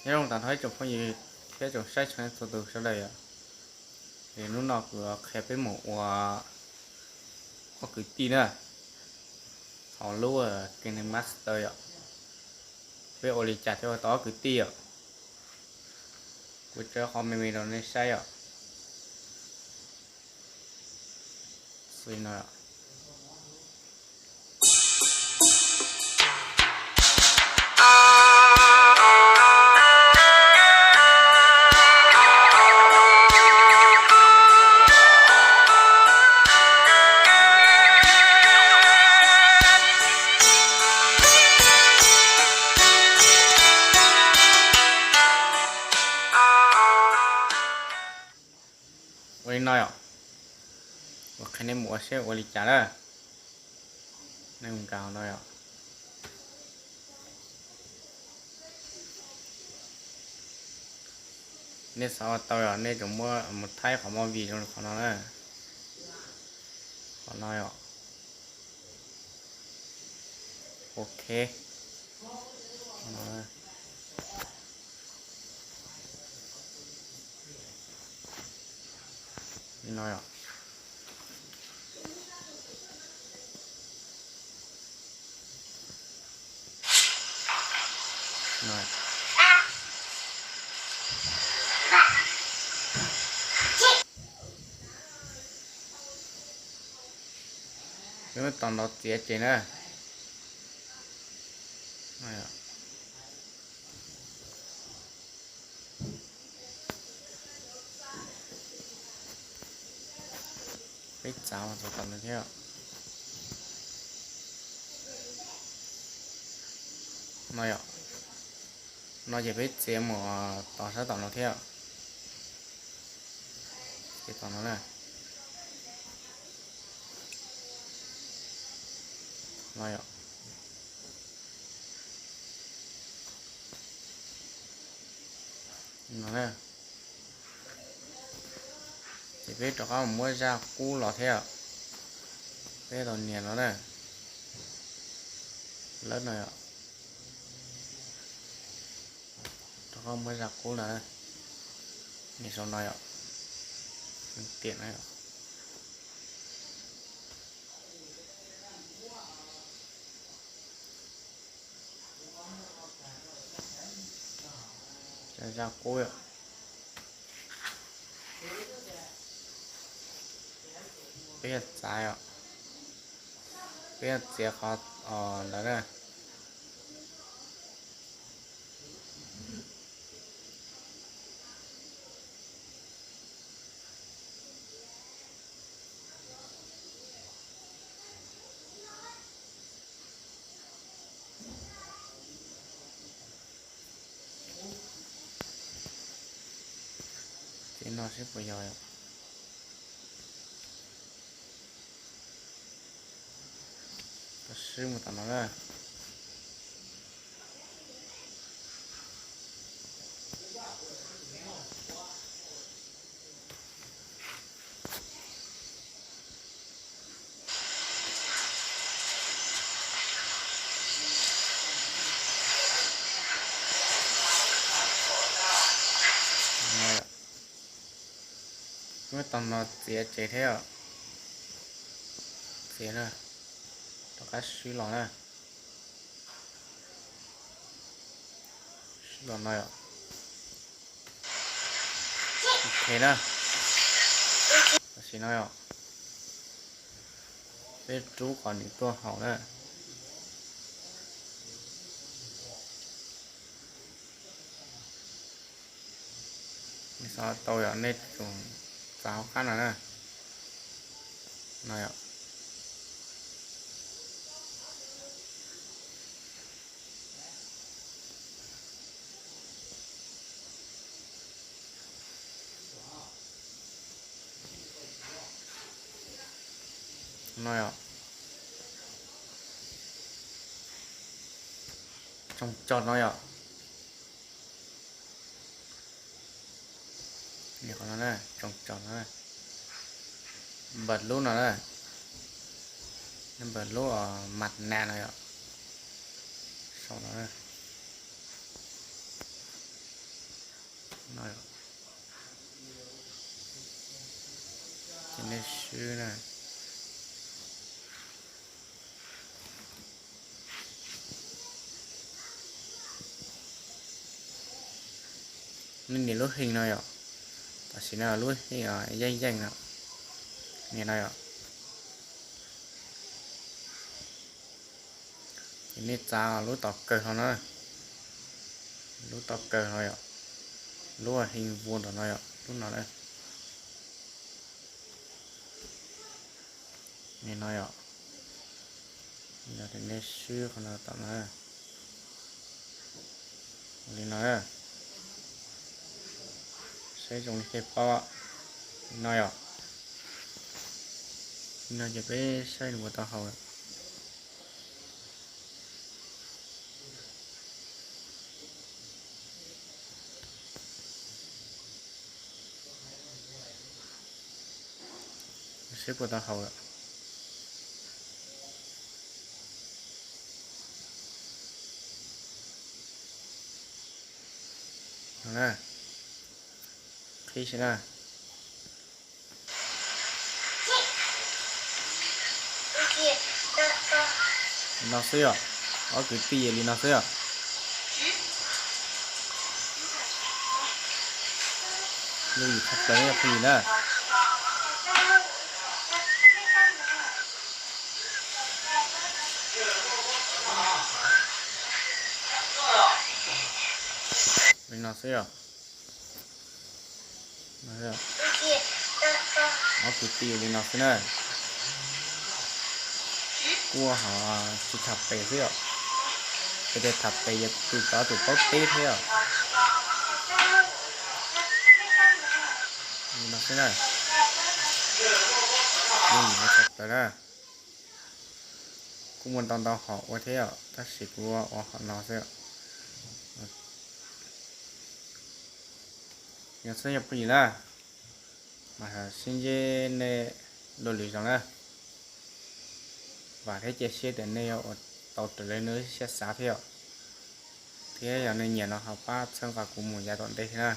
Nyob zoo tag nrho ib tsoom phooj ywg thiab tsoom saib txhua txhua tus sawv daws yom. Es hnub no kuv qhia peb mus ua ob kwv tij na, hauv lub KineMaster yom. Peb ua li cas thiaj ua tau ob kwv tij yom. Kuv tso qhov me me rau nej saib yom. Xws li no. Ua li no yom. Kuv qhia nej mus ua seb ua li cas na. Nej mus nkag hauv no yom. Nej xav ua tau yom, nej tsuas muab mus thaij qhov movie zoo li qhov no na. Qhov no yom. Ok. Li no yom. Peb muab tos nrov txiav ces na. Peb txav mus tom no thiab. No yom. No ces peb txiav mus tos sab tom no thiab. Txiav tom no na. No yom. No na. Ces peb rov qab mus muab zaj qub los thiab. Peb tau nias no na. Lawm no yom. Rov qab muab zaj qub los na. Nias saum no yom. Tiam no yom. Zaj qub yom. Peb yuav txav yom. Peb yuav txiav qhov ntawd na. Ces no seb puas yog. Tau swb mus tom no na. Muab tau no txiav ces thiab. Txiav na, rov qab swb los na. Swb los no yom. Ok na. Tam sim no yom, peb rub qhov nws tuaj haus na. Nej xav tau yom, nej tsum txav hauv qab no na. No yom. No yom. Tsoos tso no yom. Qhov no na, tsoos tso no, npawm lub no na, npawm lub mas nas no yom. Sau no na. No, ces nej swb na. Nej nias lub heej no yom, tam sim no lub heej yeej yeej no, nias no yom. Ces nej txav lub tom kawg no na, lub tom kawg no yom, lub heej vua nram no yom, lub no na. Li no yom, yog tias nej swb qhov no tom no, li no na, saib zoo li tej paub li no yom. Li no ces peb saib nws puas tau haus. Seb puas tau haus lawm. Qhib saib na. Li no xwb yom, ob kwv tij li no xwb yom. Yooj yim tshaj plaws yom phooj ywg na. Li no xwb yom. Ob kwv tij li no xwb na. Kuj ho tsis tham pem xwb yom. Ces tias tham pem yog tus tod tus paub teb thiab yom. Li no xwb na. Yooj yim tshaj plaws na. Kuj muaj ntau ntau hom ua thiab yom, tab sis kuv ua hom no xwb. Yog xwb yog phooj ywg na, mas sib ntsib nej dua lwm zaus na. Vam thiab cia siab tias nej yuav ua tau raws li nej lub siab xav thiab yom. Thiab yog nej nyiam no ho pab txhawb nqa kuv mus yav tom ntej thiab na.